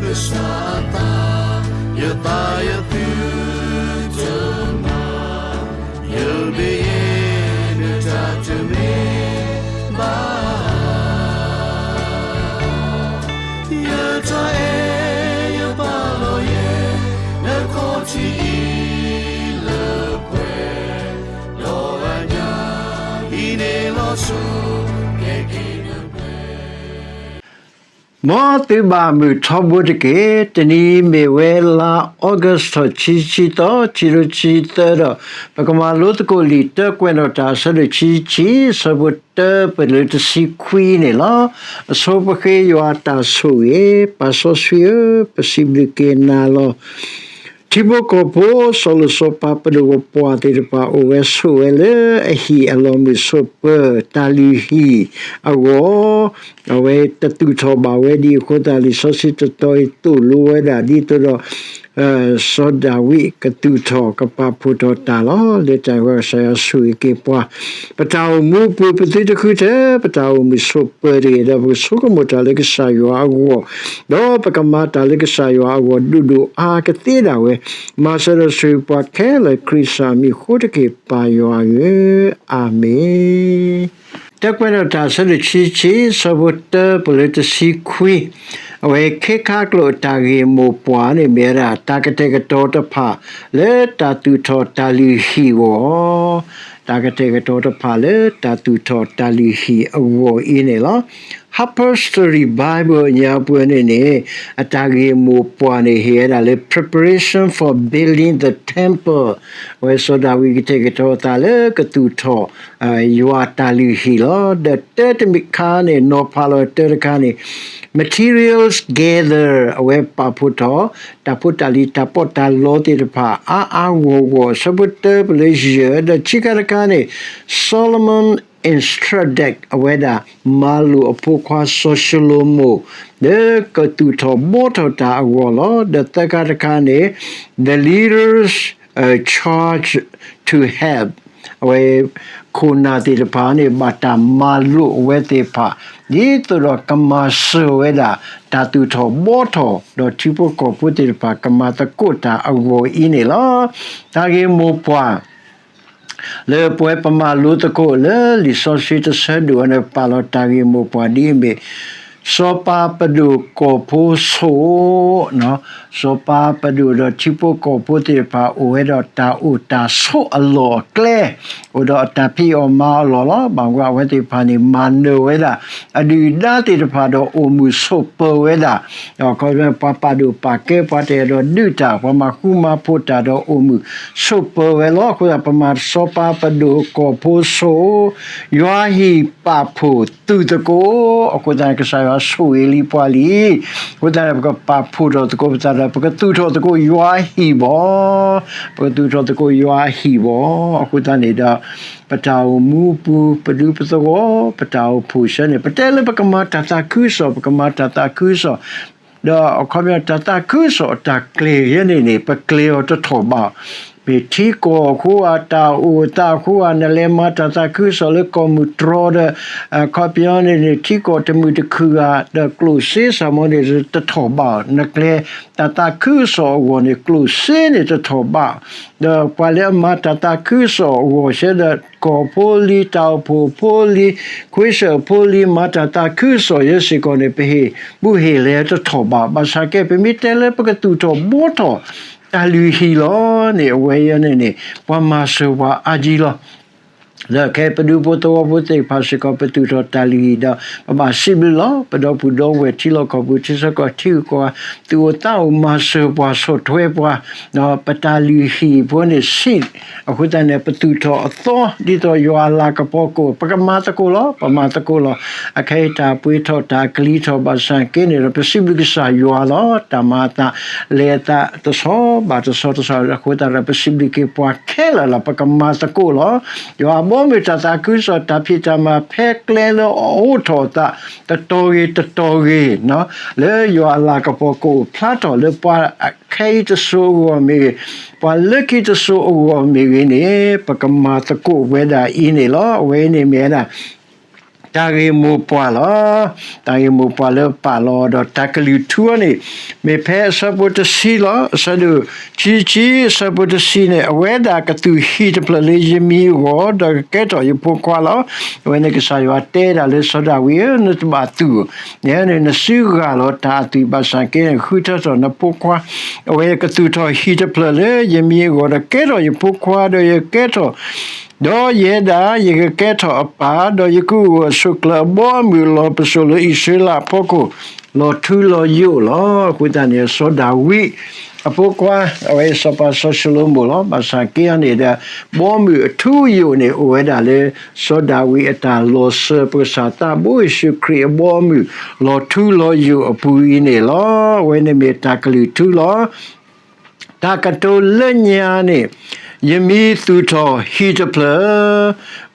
ကစၢ်အသး, ယသးယသုတမၤ, ယမ့ၢ်ယဲ နတၢ်တမ့ၢ်ဘၣ်. ယတၢ်အဲၣ်ယပာ်လီၤယဲ နခီၣ်ထံးအံၤလၢပှဲၤ, ဒီးအညၣ်အံၤန့ၣ်လီၤစိၤ ကဲက့ၤနပှဲၤ မ်သုဘၣ်မုာ်ထီဘိတက့ၢ်. တနံၤအံၤမ့ၢ်ဝဲလါ August ထီၣ် ခံဆံသီ, ခံထိခံဆံသၢဒီး ပကမၤလိသကိးလံာ်တၢကွဲးနီၣ်တၢ် အဆၢဒိၣ်ခံဆံ, ဆၢဖိတၢပလၢတဆံခွံန့ၣ်လီၤ. အဆိပဃ့ယွၤအတၢ်ဆိၣ်ဂ့ၤ, ပၢ်စီဆှံဧၢ, ပစံးဘျုးက့ၤနၤလီၤ. ထံဖိကီၢ်ဖိ စီၤလိၤစီၤပၤပဒိၣ်ပပှၢ်သ့ၣ်တဖၣ် အိၣ်ဝဲဆိးဝဲလၢအဟံၣ်အလီၢ်မုၢ်ဆိးပၢၤ တၢ်လုၢ်ဟံၣ်အဂီၢ်, အဝဲတသူၣ်ထီၣ်ဘၣ်ဝဲဒ်အဃိသတး လံာ်စီဆှံတတီၤအံၤသိၣ်လိဝဲဒၣ် ဒ်သိးဒီး စီၤဒၤဝံးကသူၣ်ထီၣ်ကပာ်ဖှိၣ်ထီၣ်တၢ်လီၤ. လၢတၢ်ဂီၤကစၢ်ယွၤဆိၣ်ဂ့ၤက့ၤပှၤ, ပတၢ်အိၣ်မူအပူၤ ပသုတဃုထၢ ပတၢ်အိၣ်မုၢ်ဆိးပၢၤတဂ့ၤ, ဒီးပကဆိကမိၣ်တၢ်လၢကစၢ်ယွၤအဂီၢ်, ဒီးပကမၤတၢ်လၢကစၢ်ယွၤအဂီၢ် ဒိၣ်ဒိၣ်အါအါကသ့ဒၣ်ဝဲ, မၤစၢၤဒီးဆိၣ်ဂ့ၤပှၤခဲလၢာ် ခရံာ်ကစၢ်မံၤအဃိတက့ၢ် ပၢ်ယွၤဧၢ, အၤမ့ၣ်. တၢကွဲးနီၣ်တၢ် အဆၢဒိၣ်ခံဆံ, ဆၢဖိတၢပလၢတဆံခွံ, အဝဲခ့ခါကျိာ်အတၢ်ဂ့ၢ်မိၢ်ပှၢ်န့ၣ်မ့ၢ်ဝဲဒၣ် တၢ်ကတဲာ်ကတီၤတဖၣ်လၢတၢ်သူၣ်ထီၣ်တၢ်လုၢ်ဟံၣ်အဂီၢ်, တၢ်ကတဲာ်ကတီၤတဖၣ်လၢတၢ်သူၣ်ထီၣ်တၢ်လုၢ်ဟံၣ်အဂီၢ်အံၤန့ၣ်လီၤ. Harper's Study Bible ညါပှဲၤန့ၣ်န့ၣ် အတၢ်ဂ့ၢ်မိၢ်ပှၢ်န့ၣ် ဟ့ၣ်ဝဲဒၣ်လၢ Preparation for Building the Temple, အဝဲစီၤဒၤဝံးကတဲာ်ကတီၤအသးလၢကသူၣ်ထီၣ် ယွၤတၢ်လုၢ်ဟံၣ်လီၤ. ဒီးတၢတမံၤခါန့ၣ် နီၤဖးလီၤတၢတခါန့ၣ် materials gather အဝဲပာ်ဖှိၣ်ထီၣ် တၢ်ဖိတၢ်လံၤတၢ်ပီးတၢ်လီသ့ၣ်တဖၣ် အါအါဂီၢ်ဂီၢ် ဆၢဖိတၢပလၢယဲၢ်, ဒီးခံခါတခါန့ၣ် Solomon instructed အဝဲဒၣ် မၤလိာ်အဖိခွါစီၤၡလိၤမိၣ် လၢကသူၣ်ထီၣ်ဘှီထီၣ်တၢ်အဂီၢ်လီၤ. ဒီးသၢခါတခါန့ၣ် the leaders charged to help အဝဲ ခိၣ်နၢ်သ့ၣ်တဖၣ်န့ၣ် ဘၣ်တၢ်မၤလိာ်အဝဲသ့ၣ်တဖၣ် ဒ်သိးဒီးကမၤစၢၤဝဲဒၣ် တၢ်သူၣ်ထီၣ်ဘှီထီၣ် ဒီးထံဖိကီၢ်ဖိသ့ၣ်တဖၣ် ကမၤသကိးတၢ်အဂီၢ်အံၤန့ၣ်လီၤ. တၢ်ဂ့ၢ်မိၢ်ပှၢ် လၢပဝဲပမၤလိသကိးလၢလံာ်စီဆှံတဆၢဒိၣ်န့ၣ် ပာ်လီၤတၢ်ဂ့ၢ်မိၢ်ပှၢ်ဒ်အမ့ၢ် စီၤပၤပဒိၣ်ကီၢ်ဖိဆိး စီၤပၤပဒိၣ်ဒီးထံဖိကီၢ်ဖိသ့ၣ်တဖၣ် အိၣ်ဝဲဒီးတၢ်အိၣ်တၢ်ဆိးအလီၢ်အကျဲ, အိၣ်ဒီးအတၢ်ဖံးအီၣ်မၤအီၣ်အလီၢ်လီၤ. ဘၣ်မနုၤအဝဲသ့ၣ်တဖၣ်န့ၣ် မၤနၢၤဝဲဒၣ် အဒုၣ်အဒါသ့ၣ်တဖၣ်ဒီးအိၣ်မုာ်ဆိးပၢၤဝဲဒၣ်, ဒီးခီဖျိပှၤပာ်ဒိၣ်ပာ်ကဲ ပှၤတအဲၣ်ဒိးဒုးတၢ် ပှၤမၤဃူမၤဖိးတၢ်ဒီးအိၣ်မုာ်ဆိးပၢၤဝဲလီၤ. အဃိသတး ပမၤစီၤပၤပဒိၣ်ကီၢ်ဖိဆိး ယွၤဟံၣ်ပာ်ဖှိၣ်သုးသကိး, အဃိသတးန့ၣ် ကစၢ်ယွၤဆိၣ်ဂ့ၤလံပှၤလံ. အဃိသတးန့ၣ် ပကပာ်ဖှိၣ်ထီၣ်သကိးပသးဒီး ပကသူၣ်ထီၣ်သကိးယွၤအဟံၣ်ဘီ, ပကသူၣ်ထီၣ်သကိးယွၤအဟံၣ်ဘီ. အဃိသတးန့ၣ်ဒီး ပတၢ်အိၣ်မူအပူၤ ပဒူပသဝီ ပတၢ်အိၣ်ဖှိၣ်ဆၢန့ၣ် ပတဲလၢပကမၤတၢ်သးခုကစီၣ် ပကမၤတၢ်သးခုကစီၣ် ဒီးအခီပညီတၢ်သးခုကစီၣ်အတၢ်ကျဲၤယဲန့ၣ်န့ၣ် ပကျဲၤအီၤတထီၣ်ဘး, မ့ၢ်ထံကီၢ်အဃိဧါ တၢ်အိၣ်သးအဃိဧါ နလဲၤမၤတၢ်သးခုကစီၣ်လၢကီၢ်မုၢ်တြီဒီး အခီပညီန့ၣ်န့ၣ် ထံကီၢ်တမုာ်တခုၣ်ဧါ ဒီးကျိၣ်စ့စ့ၢ်မ့ၢ်န့ၣ် တထီၣ်ဘး, နကျဲၤတၢ်သးခုကစီၣ်အဂီၢ်န့ၣ် ကျိၣ်စ့န့ၣ်တထီၣ်ဘး ဒီးပှၤလၢအမၤတၢ်သးခုကစီၣ်အဂီၢ်ဆၢဒီး ကီၢ်ဖိလံၤ တၢ်အိၣ်ဖှိၣ်ဖိလံၤ ခွ့စၢၣ်ဖိလံၤ မၤတၢ်သးခုကစီၣ်ယဲစ့ၢ်ကီးန့ၣ် ပဟ့ၣ်ဘူၣ်ဟ့ၣ်လဲၤတထီၣ်ဘး, ဘၣ်ဆၣ်ကဲ ပမ့ၢ်တဲလၢပကသူၣ်ထီၣ်ဘှီထီၣ် တၢ်လုၢ်ဟံၣ်လီၤန့ၣ် အဝဲအံၤန့ၣ်န့ၣ် ပှၤမၤစၢၤပှၤအါကံလီၤ. ဒီးခဲအံၤပဒူဖိသဝီဖိသ့ၣ်တဖၣ်စ့ၢ်ကီး ပသူၣ်ထီၣ်တၢ်လုၢ်ဟံၣ်ဒီး ပဘၣ်စံးဘျုးလီၤ. ပဒီပုၢ်ဒီဝဲၢ်ထံလီၢ်ကီၢ်ပူၤ ထံဆၢကီၢ်ဆၢ ထံဂုၤကီၢ်ဂၤ သူၣ်အိၣ်သးအိၣ်မၤစၢၤပှၤဆီၣ်ထွဲပှၤ, ဒီးပတၢ်လုၢ်ဟံၣ်ဖိန့ၣ်ဆံး, အဃိသတးန့ၣ် ပသူၣ်ထီၣ်အသီ ဒ်သိးယွၤအလၤကပီၤကအိၣ် ပကမၤသကိးလီၤ. ပမၤသကိးလီၤ. အခဲအံၤတၢ်ပှ့ၤထီၣ်တၢ်ကလံၤထီၣ်ဘၣ်ဆၣ်က့န့ၣ်ဒီး ပစံးဘျုးကစၢ်ယွၤလီၤ. တၢ်မၤအသး လဲၤအသးတဆီဘၣ်တဆီတဆီ အဃိသတးဒီး ပစံးဘျုးက့ၤပှၤခဲလၢာ်လီၤ. ပကမၤသကိးလီၤ. ယွၤဘီမုၢ်တၢ်သးခုကစီၣ် တၢ်ဖံးတၢ်မၤဖဲကျဲလၢအအိးထီၣ်အသး တတီၤဂ့ၤတတီၤဂ့ၤ လၢယွၤအလၤကပီၤကအိၣ်ဖျါထီၣ်လၢပှၤခဲအံၤတစိၤအဂီၢ်မ့ၢ်ဂ့ၤ, ပှၤလၢခံတစိၤအဂီၢ်မ့ၢ်ဂ့ၤန့ၣ် ပကမၤသကိးဝဲဒၣ်အံၤန့ၣ်လီၤ. အဝဲအံၤန့ၣ်မ့ၢ်ဝဲဒၣ် တၢ်ဂ့ၢ်မိၢ်ပှၢ်လီၤ. တၢ်ဂ့ၢ်မိၢ်ပှၢ်လၢပာ်လီၤဒီးတၢ်ကလုၢ်ထူအီၤန့ၣ် မ့ၢ်ဖဲအဆၢဖိတဆံလီၤ. အဆၢဒိၣ်ခံဆံခံ အဆၢဖိတဆံန့ၣ် အဝဲဒၣ်ကသူၣ်ဟံၣ်တဖျၢၣ်လၢယမံၤအဂီၢ် ဒီးကကဲထီၣ်ယဖိခွါလီၤ. အဝဲန့ၣ်ကစၢ်ယွၤတဲဒၣ်လၢစီၤဒၤဝံးဧၢ, နတဘၣ်သူၣ်, နန့ၣ် နစုဂၢ်လီၤတၢ်အသွံၣ် ဘၣ်ဆၣ်က့န့ၣ် ဃုထၢထီၣ်နဖိခွါ, အဝဲကသူၣ်ထီၣ်ဟံၣ်တဖျၢၣ်လၢယမံၤအဂီၢ် ဒီးကဲထီၣ်ယဖိခွါ, ဒီးယကကဲထီၣ် ဒီးယဲဒၣ် ယကကဲထီၣ်အပၢ်, ဒီးယကအိၣ်အဆိးကျၢၤအဘီအမုၢ် လီၤပစိာ်လၢအံၣ်စရ့လးအဖီခိၣ် လီၤထူလီၤယိာ်လီၤ. အဃိသတးန့ၣ် စီၤဒၤဝံးအဖိခွါ အဝဲစီၤပၤစီၤၡလိၤမိၣ်လီၤ. ဘၣ်ဆၣ်က့အီၤန့ၣ်ဒီး ဘီအမုၢ်အထူအယိာ်န့ၣ် အိၣ်ဝဲဒၣ်လၢ စီၤဒၤဝံးအတၢ်လီၤစၢၤ ပကစၢ်သးဘိယ့ၣ်ၡူးခရံာ်အဘီအမုၢ် လီၤထူလီၤယိာ်အပူၤအံၤန့ၣ်လီၤ. အဝဲန့ၣ်မ့ၢ်တၢ်ကလုၢ်ထူလီၤ. တၢ်ကတိၤလၢညါန့ၣ် ယမံၤသူၣ်ထီၣ်ဟံၣ်တဖျၢၣ်,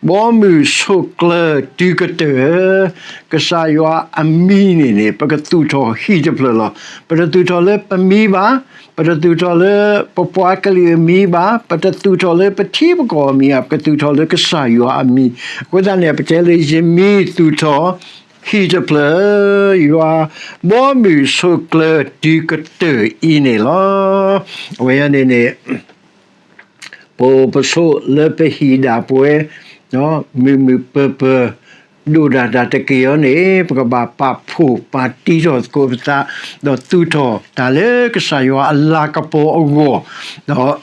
ဘီမုၢ်ဆိးကျၢၤတုၤကတၢၢ်, ကစၢ်ယွၤအမံၤန့ၣ်န့ၣ် ပကသူၣ်ထီၣ်ဟံၣ်တဖျၢၣ်လီၤ. ပတသူၣ်ထီၣ်လၢပမံၤဘၣ်, ပတသူၣ်ထီၣ်လၢပပှၤကလုာ်အမံၤဘၣ်, ပတသူၣ်ထီၣ်လၢပထံပကီၢ်အမံၤဘၣ်, ပကသူၣ်ထီၣ်လၢကစၢ်ယွၤအမံၤ. အဃိသတးန့ၣ် ပတဲလၢယမံၤသူၣ်ထီၣ် ဟံၣ်တဖျၢၣ်, ယွၤ ဘီမုၢ်ဆိးကျၢၤတုၤကတၢၢ်အံၤန့ၣ်လီၤ. အဝဲန့ၣ်န့ၣ် ပအိၣ်ပဆိးလၢပဟံၣ်ဒၣ်ပဝဲ မုာ်မုာ်ပၢၤပၢၤ ဒိၣ်ဒၣ်တၢ်တက့ၢ်အီၤန့ၣ် ပကဘၣ်ပာ်ဖှိၣ်ပာ်တံထီၣ်သကိးပသး ဒီးသူၣ်ထီၣ်တၢ်လၢကစၢ်ယွၤအလၤကပီၤအဂီၢ်, ဒီး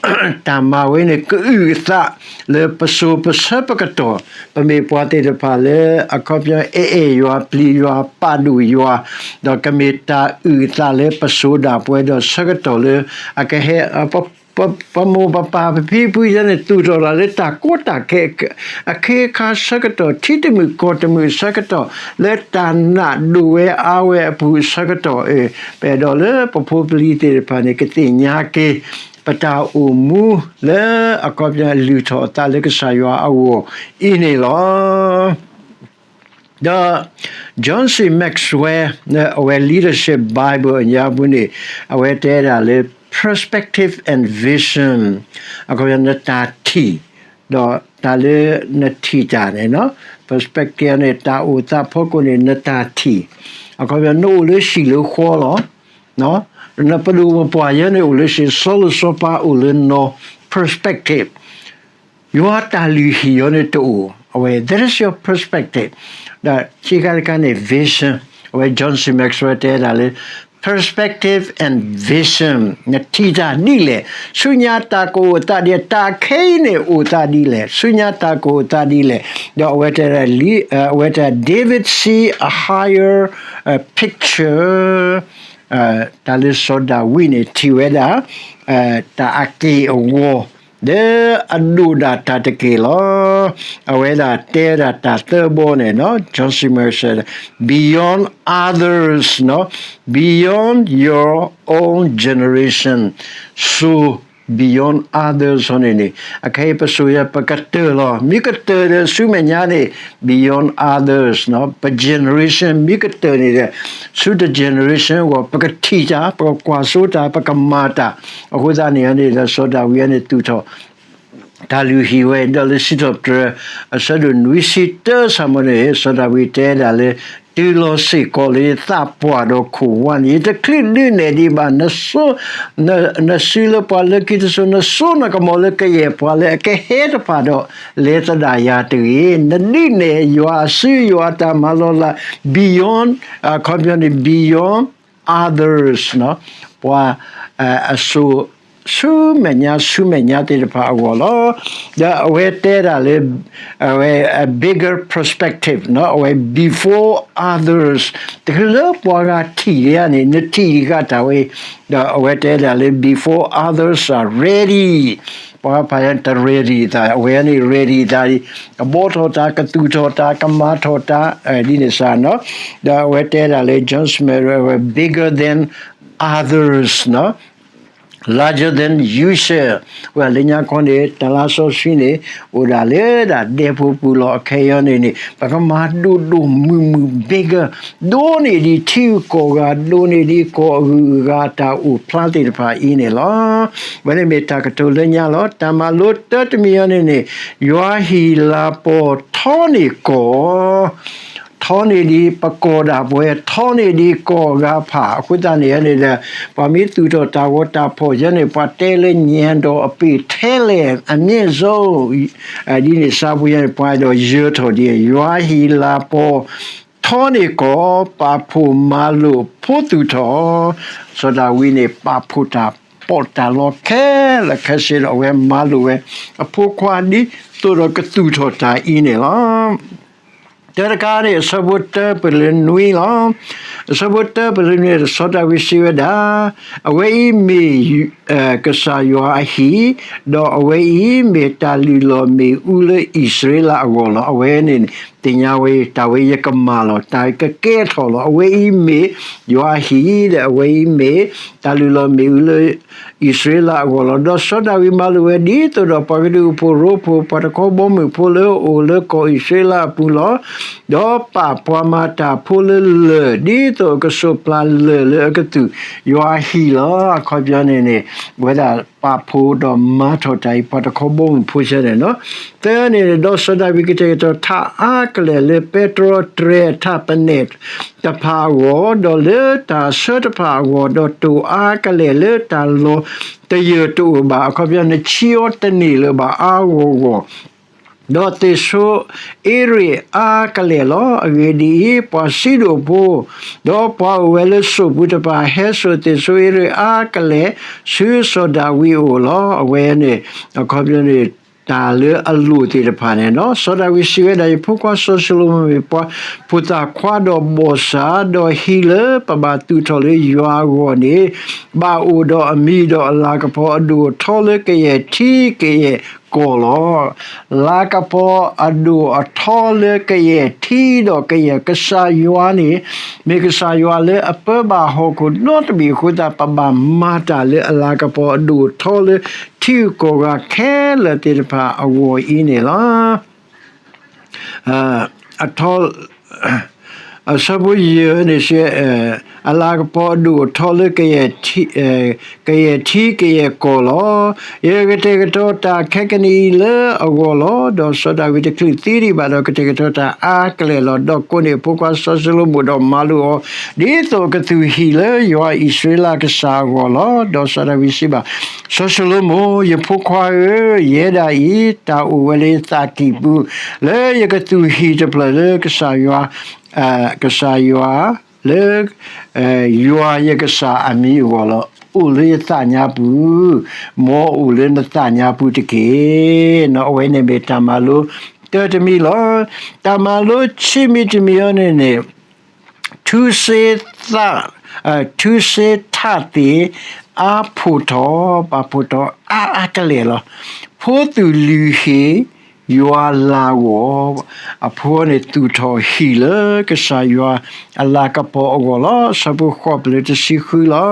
တၢ်မၤဝဲန့ၣ် ကအုၣ်အသးလၢပစိၤပဆၢပကတီၢ်, ပမ့ၢ်ပှၤသ့ၣ်တဖၣ်လၢအခီပညီ အဲအဲၣ်ယွၤ ပျံၤယွၤ ပာ်ဒိၣ်ယွၤ, ဒီးကမ့ၢ်တၢ်အုၣ်အသးလၢပစိၤဒၣ်ပဝဲဒီးဆၢကတီၢ်လၢ အကဟဲ ပမိၢ်ပပၢ်ပဖံပဖုယဲန့ၣ် သူၣ်ထီၣ်တၢ်လၢတၢ်ကီတၢ်ခဲ အခ့အခါဆၢကတီၢ် ထံတမုာ်ကီၢ်တမုာ်ဆၢကတီၢ် လၢတၢ်နာ်ဒိၣ်ဝဲအါဝဲအပူၤဆၢကတီၢ်, ပအဲၣ်ဒိးလၢပဖိပလံၤသ့ၣ်တဖၣ်န့ၣ် ကသ့ၣ်ညါက့ၤ ပတၢ်အိၣ်မူလၢအခီပညီလုၢ်ထီၣ်အသးလၢကစၢ်ယွၤအဂီၢ်အံၤန့ၣ်လီၤ. ဒီး John C Maxwell အဝဲ Leadership Bible အညါပူၤန့ၣ် အဝဲတဲဒၣ်လၢ perspective and vision အခီပညီနတၢ်ထံၣ် ဒီးတၢ်လၢနထံၣ်တၢ်န့ၣ် perspective န့ၣ် တၢ်အိၣ်သးဖီခိၣ်န့ၣ် နတၢ်ထံၣ် အခီပညီနအိၣ်လၢဟံၣ်လၢဃီလီၤ. နပဒိၣ်ပပှၢ်ယဲန့ၣ်အိၣ်လၢဟံၣ် စီၤလိၤစီၤပၤအိၣ်လၢနီၤ perspective ယွၤတၢ်လုၢ်ဟံၣ်အီၤန့ၣ်တအိၣ်, အဝဲ that is your perspective. ဒီးခံခါတခါန့ၣ် vision, အဝဲ John C Maxwell တဲဒၣ်လၢ perspective and vision နထံၣ်တၢ်ဒ်လဲၣ်, ဆူညါတၢ်ကအိၣ်သးဒ်လဲၣ်, တၢ်ခဲအံၤန့ၣ်အိၣ်သးဒ်လဲၣ်, ဆူညါတၢ်ကအိၣ်သးဒ်လဲၣ်, ဒီးအဝဲတဲဒၣ်လံ, အဝဲတဲ David see a higher picture, တၢ်လၢစီၤဒၤဝံးန့ၣ် ထံၣ်ဝဲဒၣ် တၢ်အက့ၢ်အဂီၤ လၢအဒိၣ်ဒၣ်တၢ်တက့ၢ်လီၤ. အဝဲဒၣ်တဲဒၣ်တၢ်သၢဘီန့ၣ် John C Maxwell beyond others, beyond your own generation, so beyond others န့ၣ်န့ၣ် အခဲအံၤပစိၤယဲပကတၢၢ်လီၤ. မ့ၢ်ကတၢၢ်ဒီးဆူမဲာ်ညါန့ၣ် beyond others, ပ generation မ့ၢ်ကတၢၢ်န့ၣ်ဒီး ဆူတ generation အဂီၢ် ပကထံၣ်တၢ်, ပကကွၢ်စိတၢ်, ပကမၤတၢ်. အဃိသတးန့ၣ်န့ၣ်ဒီး စီၤဒၤဝံးန့ၣ်သူၣ်ထီၣ် တၢ်လုၢ်ဟံၣ်ဝဲ ဒီးလၢစံးထီၣ်ပတြၢၤ အဆၢဒိၣ်နွံဆံတၢ ဆၢမ့ၢ်န့ၣ် စီၤဒၤဝံးတဲဒၣ်လၢ တုၤလီၤစ့ၢ်ကီးလၢယသးပှၢ်ဒီးခိၣ်ဝါန့ၣ် ယတချုးဒုးနဲၣ်ဒံးဘၣ် နစုလၢပှၤလၢခံတစိၤ, နစိနကမီၤလၢကယဲၢ်ပှၤလၢအကဟဲတဖၣ်ဒီး လဲၤသဒၣ်ယၤတဂ့ၤ. နဒုးနဲၣ်ယွၤအစု ယွၤအတၢ်မၤလီၤလး beyond, အခီပညီန့ၣ် beyond others, ပှၤအစိၤ ဆူမဲာ်ညါ ဆူမဲာ်ညါသ့ၣ်တဖၣ်အဂီၢ်လီၤ. ဒီးအဝဲတဲဒၣ်လၢ အဝဲ a bigger perspective, အဝဲ before others, တချုးလၢပှၤဂၤထံၣ်ဒံးဧါန့ၣ် နထံၣ်ဒံးဃာ်တၢ်ဝဲ, ဒီးအဝဲတဲဒၣ်လၢ before others are ready, ပှၤဖးယါတ ready သး အဝဲန့ၣ် ready သးဒံး ကဘီထီၣ်တၢ် ကသူၣ်ထီၣ်တၢ် ကမၤထီၣ်တၢ် ဒ်န့ၣ်စ့ၢ်နီၤ. ဒီးအဝဲတဲဒၣ်လၢ John Smith ဝဲ bigger than others, larger than usual, ဝဲလၢညါခီန့ၣ် တၢ်လါစီဆှံန့ၣ် အိၣ်ဒၣ်လၢဒၣ်ဒဲဖိပူၤလီၤ. အခဲအံၤန့ၣ်န့ၣ် ပကမၤဒိၣ်ဒိၣ်မုၢ်မုၢ် bigger, ဒိၣ်န့ၢ်ဒံးထံဂုၤကီၢ်ဂၤ ဒိၣ်န့ၢ်ဒံးကီၢ်အဂုၤအဂၤတၢ်အိၣ်ဖျါသ့ၣ်တဖၣ်အံၤန့ၣ်လီၤ. ဝဲန့ၣ်မ့ၢ်တၢ်ကတိၤလၢညါလီၤ. တၢ်မၤလိတၢတမံၤအံၤန့ၣ်န့ၣ် ယွၤဟံၣ်လၤပီၤထီန့ၢ်ကီၢ် ထီန့ၢ်ဒံးပကီၢ်ဒၣ်ပဝဲ, ထီန့ၢ်ဒံးကီၢ်ဂၤဖး, အဃိသတးန့ၣ်န့ၣ်ဒီး ပှၤမ့ၢ်သူၣ်ထီၣ်တၢ်ဂီၤတၢ်ဖီၣ်ယဲန့ၣ် ပှၤတဲလၢညံဒီးအပ့ၢ်ထဲလဲၣ် အမြင့်ဆုံး ဒ်န့ၣ်စါဖိယဲန့ၣ် ပှၤအဲၣ်ဒိးယၢၤထီၣ်ဒံး ယွၤဟ့ၣ်လၤပီၤ ထီန့ၢ်ကီၢ် ပာ်ဖှိၣ်မၤလိာ်ဖိသူၣ်ထီၣ်, စီၤဒၤဝံးန့ၣ် ပာ်ဖှိၣ်တၢ်ပီးတၢ်လီခဲလၢာ်ခဲဆ့ဒီး အဝဲမၤလိာ်ဝဲ အဖိခွါဒ်သိးဒီးကသူၣ်ထီၣ်တၢ်အံၤန့ၣ်လီၤ. တၢတခါန့ၣ် အဆၢဖိတၢပလၢနွံလီၤ. အဆၢဖိတၢပလၢနွံ စီၤဒၤဝံးစံးဝဲဒၣ်, အဝဲအံၤမ့ၢ် ကစၢ်ယွၤအဟံၣ်, ဒီးအဝဲအံၤမ့ၢ်တၢ်လုၢ်လီၢ်မ့ၣ်အူလၢအံၣ်စရ့လးအဂီၢ်လီၤ. အဝဲန့ၣ် သ့ၣ်ညါဝဲ တၢ်ဝဲယကမၤလီၤ, တၢ်ကကဲထီၣ်လီၤ. အဝဲအံၤမ့ၢ်ယွၤအဟံၣ်ဒီး အဝဲအံၤမ့ၢ်တၢ်လုၢ်လီၢ်မ့ၣ်အူလၢ အံၣ်စရ့လးအဂီၢ်လီၤ. ဒီးစီၤဒၤဝံးမၤလိာ်ဝဲဒ်သိးဒီး ပှၤကဒုးအိၣ်ဖှိၣ်ရိဖှိၣ် ပှၤတခီဘီမုၢ်ဖိလၢအအိၣ်လၢကီၢ်အံၣ်စရ့လးအပူၤလီၤ. ဒီးပာ်ပှၤမၤတၢ်ဖိလၢလၢၢ် ဒ်သိးအကစိးပျၢ်လၢၢ်လၢအကသူၣ်ယွၤအဟံၣ်လီၤ. အခီပညီန့ၣ်န့ၣ် အဝဲဒၣ်ပာ်ဖှိၣ်ဒီးမၤထီၣ်တၢ်အံၤ ပှၤတခီဘီမုၢ်ဖိဆဲန့ၣ်လီၤ. သၢန့ၣ် ဒီးစီၤဒၤဝံးကတဲာ်ကတီၤထၣ်အါကလဲာ်လၢ ပဲတြီတြဲၤထၣ်ပနဲၣ်တဖၣ်အဂီၢ်, ဒီးလၢတၢ်ဆၢတဖၣ်အဂီၢ်, ဒီးတိၢ်အါကလဲာ်လၢတၢ်လီၤတယၢၢ်တအိၣ်ဘၣ်, အခီပညီ နဆံးအီၤတန့ၢ်လၢၤဘၣ်အါဂီၢ်ဂီၢ် ဒီးသ့ၣ်ဆိအ့ရ့ၣ်အါကလဲာ်လီၤ. အဂ့ၢ်ဒ်အံၤ, ပှၤစံဒိၣ်ဖိ ဒီးပှၤအိၣ်ဝဲလၢစိၣ်ပူၤတဖၣ် ဟဲစိာ်သ့ၣ်ဆိအ့ရ့ၣ်အါကလဲာ် ဆူစီၤဒၤဝံးအအိၣ်လီၤ. အဝဲန့ၣ် အခီပညီန့ၣ် တၢ်လၢအလိၣ်သ့ၣ်တဖၣ်န့ၣ်လီၤ. စီၤဒၤဝံးစံးဝဲဒၣ်, ယဖိခွါစီၤၡလိၤမိၣ်မ့ၢ်ပှၤဖိသၣ်ခွါဒီးဘီၣ်စၢ်, ဒီးဟံၣ်လၢပဘၣ်သူၣ်ထီၣ်လၢယွၤအဂီၢ်န့ၣ် ဘၣ်အိၣ်ဒီးအမံၤဒီးအလၤကပီၤအဒိၣ်အထီလၢကယဲၢ်ထံကယဲၢ်ကီၢ်လီၤ. လၤကပီၤအဒိၣ်အထီလၢကယဲၢ်ထံဒီးကယဲၢ်, ကစၢ်ယွၤန့ၣ် မ့ၢ်ကစၢ်ယွၤလၢအပၢဘၣ်ဟီၣ်ခိၣ်နီတဘ့ၣ်အဃိသတး ပဘၣ်မၤတၢ်လၢအလၤကပီၤအဒိၣ်အထီလၢထံဂုၤကီၢ်ဂၤခဲလၢာ်သ့ၣ်တဖၣ်အဂီၢ်အံၤန့ၣ်လီၤ. အထီ အဆၢဖိယဲၢ်န့ၣ် အလၤကပီၤအဒိၣ်အထီလၢ ကယဲၢ်ထံကယဲၢ်ကီၢ်လီၤ. ယကတဲာ်ကတီၤတၢ်ခဲကနံၣ်အံၤလၢအဂီၢ်လီၤ. ဒီးစီၤဒၤဝံးတချုးသံဒံးဘၣ်ဒီး ကတဲာ်ကတီၤတၢ်အါကလဲာ်လီၤ. ဒီးကိးန့ၢ်အဖိခွါစီၤၡလိၤမိၣ်ဒီးမၤလိာ်အီၤ ဒ်သိးကသူၣ်ဟံၣ်လၢယွၤအံၣ်စရ့လးကစၢ်အဂီၢ်လီၤ. ဒီးစီၤဒၤဝံးစံးဘၣ် စီၤၡလိၤမိၣ်, ယဖိခွါဧၢ, ယဲဒၣ်အံၤ တၢ်အိၣ်ဝဲလၢယသးကံၢ်ပူၤ လၢယကသူၣ်ဟံၣ်တဖျၢၣ်လၢကစၢ်ယွၤ ကစၢ်ယွၤ လၢ ယွၤယကစၢ်အမံၤအဂီၢ်လီၤ. အိၣ်လၢယသးညါပူၤ, မ်အအိၣ်လၢနသးညါပူၤတက့ၢ်. အဝဲန့ၣ်မ့ၢ်တၢ်မၤလိတၢ်တမံၤလီၤ. တၢ်မၤလိဆံးမံၤတမံၤအံၤန့ၣ်န့ၣ် ထုစ့သး ထုစ့ထးသ့ၣ် အါဖှိၣ်ထီၣ် ပာ်ဖှိၣ်ထီၣ်အါအါကလဲာ်လီၤ. ဖိသူၣ်လုၢ်ဟ့ၣ် ယွၤလၤဂီၢ်, အဖိန့ၣ်သူၣ်ထီၣ်ဟံၣ်လၢကစၢ်ယွၤအလၤကပီၤအဂီၢ်လီၤ. အဆၢဖိဃိးပလၢတဆံဃုလီၤ.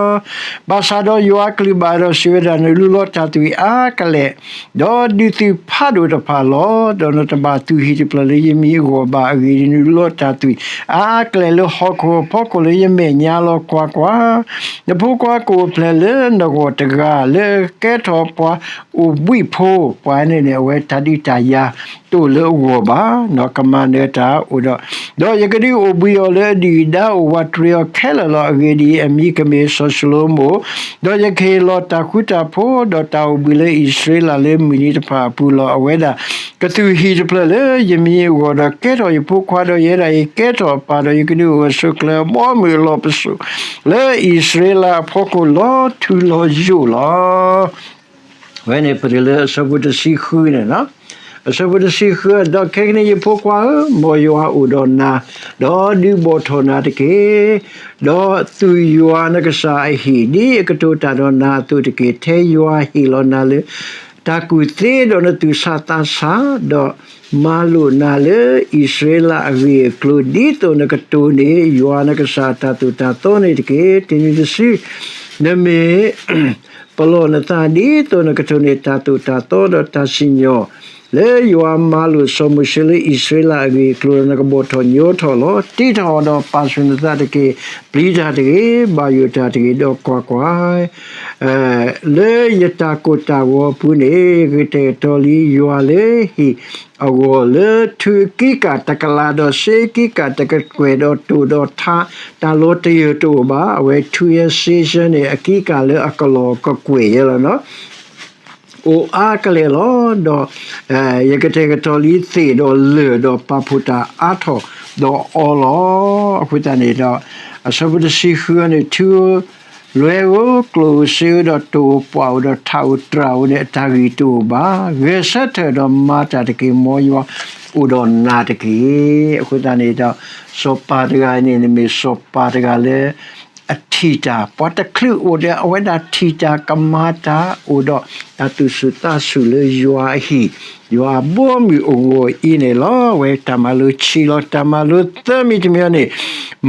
ဘၣ်ဆၣ်ဒီးယွၤအကလုၢ်ဘၣ်ဒီးစံးဝဲဒၣ်, နလူလီၤတၢ်သွံၣ်အါကလဲာ် ဒီးဒုးသုးဖးဒိၣ်တဖၣ်လီၤ. ဒီးနတဘၣ်သူၣ်ဟံၣ်တဖျၢၣ်လၢယမံၤအဂီၢ်ဘၣ်. အဂ့ၢ်ဒ်အံၤ, နလူလီၤတၢ်သွံၣ်အါကလဲာ်လၢဟီၣ်ခိၣ်အဖီခိၣ်လၢယမဲာ်ညါလီၤ. ကွၢ်ကွၢ်, နဖိခွါကအိၣ်ဖျဲၣ်လၢနဂီၢ်တဂၤ လၢကကဲထီၣ်ပှၤအိၣ်ဘှံးဖိ, ပှၤန့ၣ်န့ၣ် အဝဲတၢ်ဒုးတၢ်ယၤတအိၣ်လၢအဂီၢ်ဘၣ်, ကမၤနၢၤတၢ်အိၣ်ဒီး, ဒီးယကဒုးအိၣ်ဘှံးအီၤလၢအဒုၣ်အဒါ အိၣ်ဝးတရံးအီၤခဲလၢာ်လီၤ. အဂ့ၢ်ဒ်အံၤ, အမံၤကမ့ၢ်စီၤၡလိၤမိၣ်, ဒီးယကဟ့ၣ်လီၤတၢ်ဃူတၢ်ဖိး ဒီးတၢ်အိၣ်ဘှံးလၢအံၣ်စရ့လးလၢမုၢ်နံၤတဖၣ်အပူၤလီၤ. အဝဲဒၣ်ကသူၣ်ဟံၣ်တဖျၢၣ်လၢယမံၤအဂီၢ်ဒီး ကဲထီၣ်ယဖိခွါ, ဒီးယဲဒၣ်အံၤကဲထီၣ်အပၢ်, ဒီးယကဒုးအိၣ်ဝဲဆိးကျၢၤအဘီအမုၢ်အလီၢ်ပစိာ် လၢအံၣ်စရ့လးအဖီခိၣ်လီၤထူလီၤယိာ်လီၤ. ဝဲန့ၣ်ပတုၤလၢအဆၢဖိတဆံဃုန့ၣ်လီၤ. အဆၢဖိတဆံဃု, ဒီးခဲကနံၣ်အံၤယဖိခွါဧၢ, မ်ယွၤအိၣ်ဒီးနၤ, ဒီးဒုးဘီၣ်ထီၣ်နၤတက့ၢ်. ဒီးသူၣ်ယွၤနကစၢ်အဟံၣ် ဒ်အကတိၤတၢ်ဒီးနၤအသိးတက့ၢ်. ထဲယွၤဟ့ၣ်လီၤနၤလၢ တၢ်ကူၣ်သ့ဒီးနသူၣ်ဆးသးဆး, ဒီးမၤလိာ်နၤလၢအံၣ်စရ့လးအဂ့ၢ်အကျိၤ, ဒ်သိးနကတိၤန့ၢ်ယွၤနကစၢ်တၢ်သိၣ်တၢ်သီန့ၣ်တက့ၢ်. တနံၤတစု နမ့ၢ်ပလီၢ်နသး ဒ်သိးနကတိၤန့ၢ်တၢ်သိၣ်တၢ်သီဒီးတၢ်စံၣ်ညီၣ် လၢယွၤမၤလိာ်စီၤမိၤၡ့လၢအံၣ်စရ့လးအဂ့ၢ်အကျိၤဒီး နကဘီၣ်ထီၣ်ညီထီၣ်လီၤ. တ့ထီၣ်ဒီးပာ်ဆူၣ်နသးတက့ၢ်. ပျံၤတၢ်တဂ့ၤ, ဘၣ်ယိၣ်တၢ်တဂ့ၤ, ဒီးကွၢ်ကွၢ်, လၢယတၢ်ကိၢ်တၢ်ဂီၤအပူၤန့ၣ် ကတဲာ်ကတီၤလံယွၤလၢဟံၣ်အဂီၢ် လၢထူအကံကၢ်တကလး ဒီးစ့အကံကၢ်တကကွဲၢ် ဒီးတိၣ်ဒီးထး တၢ်လီၤတယၢၢ်တအိၣ်ဘၣ်. အဝဲထူယဲစ့ဆၢန့ၣ် အကံကၢ်လၢအကလီၢ်ကကွဲၢ်ယဲလီၤနီၤ အိၣ်အါကလဲာ်လီၤ. ဒီးယကတဲာ်ကတီၤလံသ့ၣ်ဒီးလၢၢ် ဒီးပာ်ဖှိၣ်တၢ်အါထီၣ်ဒီးအီၤလီၤ. အဃိသတးန့ၣ်ဒီး အဆၢဖိတဆံဃုန့ၣ် ထူဧိၤကျိၣ်ဧိၤစ့ဧိၤ ဒီးတိၣ်ဧိၤပှၢ်ဧိၤ ဒီးထးဧိၤတြၢ်ဧိၤန့ၣ် အတၢ်ဂံၢ်တအိၣ်ဘၣ်. ဂဲၤဆၢထၢၣ်ဒီးမၤတၢ်တက့ၢ်. မ်ယွၤအိၣ်ဒီးနၤတက့ၢ်. အဃိသတးန့ၣ်ဒီး စီၤပၤတဂၤန့ၣ် မ့ၢ်စီၤပၤတဂၤလၢ အထံၣ်တၢ် ပှၤတချုးအိၣ်ဒီးအဝဲဒၣ်ထံၣ်တၢ်ကမၤတၢ် အိၣ်ဒီးတၢ်သူၣ်ဆူၣ်သးဆူၣ်လၢယွၤအဟံၣ် ယွၤဘီမုၢ်အဂီၢ်အံၤန့ၣ်လီၤ. အဝဲတၢ်မၤလိဆံးလီၤ. တၢ်မၤလိသၢမံၤတမံၤန့ၣ်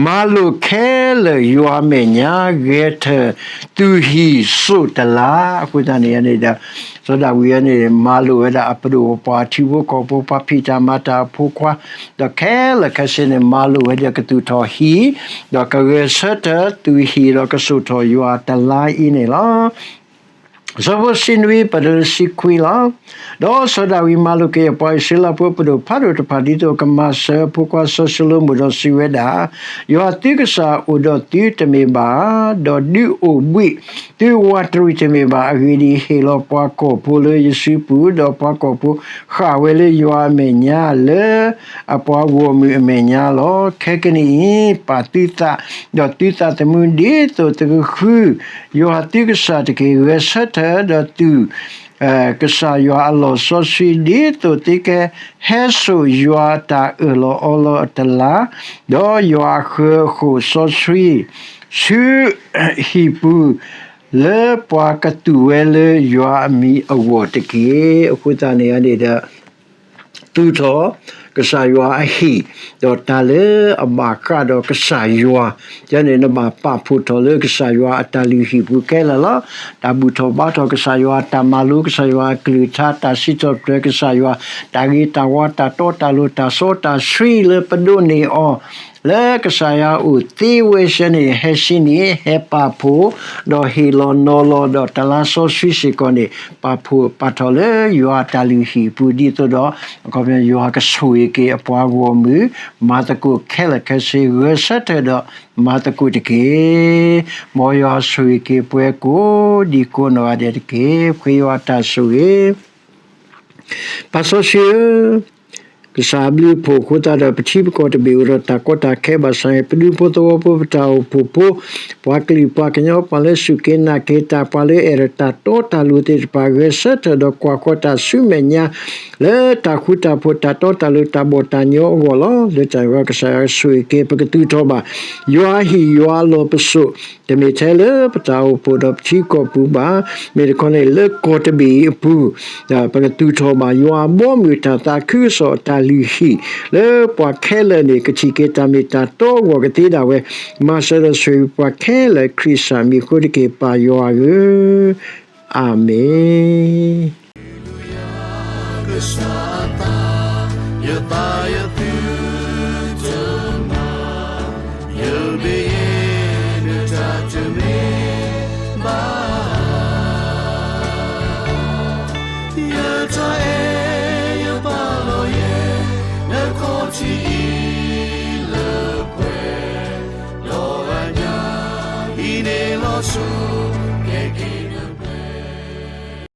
မၤလိာ်ခဲလၢာ်ယွၤအမဲာ်ညါ ဂဲၤထၢၣ်သုးဟံၣ်စိၣ်တလး. အဃိသတးန့ၣ်န့ၣ်ဒီး စီၤဒၤဝံးန့ၣ် မၤလိာ်ဝဲဒၣ်အပဒိၣ်ပပှၢ် ထံဖိကီၢ်ဖိ ပှၤဖံးတၢ်မၤတၢ်အဖိခွါ ဒီးခဲလၢာ်ခဲဆ့န့ၣ် မၤလိာ်ဝဲဒီးကသူၣ်ထီၣ်ဟံၣ် ဒီးကဂဲၤဆၢထၢၣ်သုးဟံၣ် ဒီးကစိာ်ထီၣ်ယွၤတလါအံၤန့ၣ်လီၤ. စီၤဖိဆံနွံ ပတုၤလၢဆံခွံလီၤ. ဒီးစီၤဒၤဝံးမၤလိာ်က့ၤအပှၤအံၣ်စရ့လးဖိအပဒိၣ်ဖးဒိၣ်တဖၣ် ဒ်သိးကမၤစၢၤအဖိခွါစီၤၡလိၤမိၣ်ဒီးစံးဝဲဒၣ်, ယွၤသုကစၢ်အိၣ်ဒီးသုတမ့ၢ်ဘၣ်ဧါ, ဒီးဒုးအိၣ်ဘှံးသုဝးတရံးတမ့ၢ်ဘၣ်. အဂ့ၢ်ဒ်အံၤ, ဟ့ၣ်လီၤပှၤကီၢ်ဖိလၢယစုပူၤ, ဒီးပှၤကီၢ်ဖိဃၣ်ဝဲလၢယွၤအမဲာ်ညါ လၢအပှၤဂီၢ်မုၢ်အမဲာ်ညါလီၤ. ခဲကနံၣ်အံၤ ပာ်သုသး, ဒီးသုသးသမူ ဒ်သိးသုကဃုယွၤသုကစၢ်တက့ၢ်. ဂဲၤဆၢထၢၣ်ဒီးသူၣ် ကစၢ်ယွၤအလီၢ်စီဆှံ ဒ်သိးသုကဟဲစိာ်ယွၤအတၢ်အၢၣ်လီၤအီလီၤအတလး, ဒီးယွၤအဃၢၤအဃိၣ်စီဆှံ ဆူဟံၣ်ပူၤ လၢပှၤကသူၣ်ဝဲလၢယွၤအမံၤအဂီၢ်တက့ၢ်. အဃိသတးန့ၣ်န့ၣ်ဒီး သူၣ်ထီၣ်ကစၢ်ယွၤအဟံၣ်, ဒီးတၢ်လၢအဘၣ်ဃးဒီးကစၢ်ယွၤ, ယန့ၣ်နဘၣ်ပာ်ဖှိၣ်ထီၣ်လၢကစၢ်ယွၤအတၢ်လုၢ်ဟံၣ်ပူၤခဲလၢာ်လီၤ. တၢ်ဘူၣ်ထီၣ်ဘါထီၣ်ကစၢ်ယွၤ, တၢ်မၤလိကစၢ်ယွၤအကလုၢ်ကထါ, တၢ်စံးထီၣ်ပတြၢၤကစၢ်ယွၤ, တၢ်ဂ့ၤတၢ်ဝါ, တၢ်တီတၢ်လိၤ, တၢ်စီတၢ်ဆှံလၢပဒိးန့ၢ်အီၤ လၢကစၢ်ယွၤအိၣ်သ့ဝဲဆၢန့ၣ် ဟဲဆံးန့ၢ် ဟဲပာ်ဖှိၣ်, ဒီးဟ့ၣ်လီၤနီၤလီၤ ဒီးတလါစီဆှံစ့ၢ်ကီးန့ၣ် ပာ်ဖှိၣ်ပာ်ထီၣ်လၢယွၤအတၢ်လုၢ်ဟံၣ်အပူၤ ဒ်သိးဒီး အခီပညီ ယွၤကဆိၣ်ဂ့ၤက့ၤအပှၤဂီၢ်မုၢ် မၤသကိးခဲလၢာ်ခဲဆ့ ဂဲၤဆၢထၢၣ်ဒီးမၤသကိးတက့ၢ်. မ်ယွၤဆိၣ်ဂ့ၤက့ၤပှၤကိးဒံကိးနီၢ်ဂၤဒဲးတက့ၢ်. ပဃ့ယွၤတၢ်ဆိၣ်ဂ့ၤ ပၢ်စီဆှံဧၢ, ကစၢ်အဘျုးအဖှိၣ်အဃိသတးဒီး ပထံပကီၢ်တဘ့ၣ်အိၣ်ဒီးတၢ်ကီတၢ်ခဲဘၣ်ဆၣ်န့ၣ် ပဒူဖိသဝီဖိ ပတၢ်အိၣ်ဖှိၣ်ဖိ ပှၤကလုာ်ပှၤကညီ ပှၤလၢစူၢ်က့ၤနာ်က့ၤတၢ် ပှၤလၢအဲၣ်ဒိးတၢ်တီတၢ်လိၤသ့ၣ်တဖၣ် ဂဲၤဆၢထၢၣ်ဒီးကွၢ်ဃီတၢ်ဆူမဲာ်ညါ လၢတၢ်ဃူတၢ်ဖိး တၢ်တီတၢ်လိၤ တၢ်ဘီၣ်တၢ်ညီအဂီၢ်လီၤ. လၢတၢ်ကစၢ်ယွၤဆိၣ်ဂ့ၤက့ၤ ပကသူၣ်ထီၣ်ဘၣ် ယွၤအဟံၣ်ယွၤအလီၢ်ပစိာ် တမ့ၢ်ထဲလၢပတၢ်အိၣ်ဖှိၣ်ဒီးပထံကီၢ်ပူၤဘၣ်, မ့ၢ်တခီန့ၣ်လၢကီၢ်တဘ့ၣ်အံၤအပူၤ ပကသူၣ်ထီၣ်ဘၣ်ယွၤအဘီအမုၢ် တၢ်သးခုကစီၣ်အတၢ်လုၢ်ဟံၣ် လၢပှၤခဲလၢာ်န့ၣ် ကထံၣ်က့ၤတၢ်မ့ၢ်တၢ်တီအဂီၢ်ကသ့ဒၣ်ဝဲ, မၤစၢၤဒီးဆိၣ်ဂ့ၤပှၤခဲလၢာ် ခရံာ်စၢ်မံၤအဃိတက့ၢ် ပၢ်ယွၤဧၢ, အၤမ့ၣ်.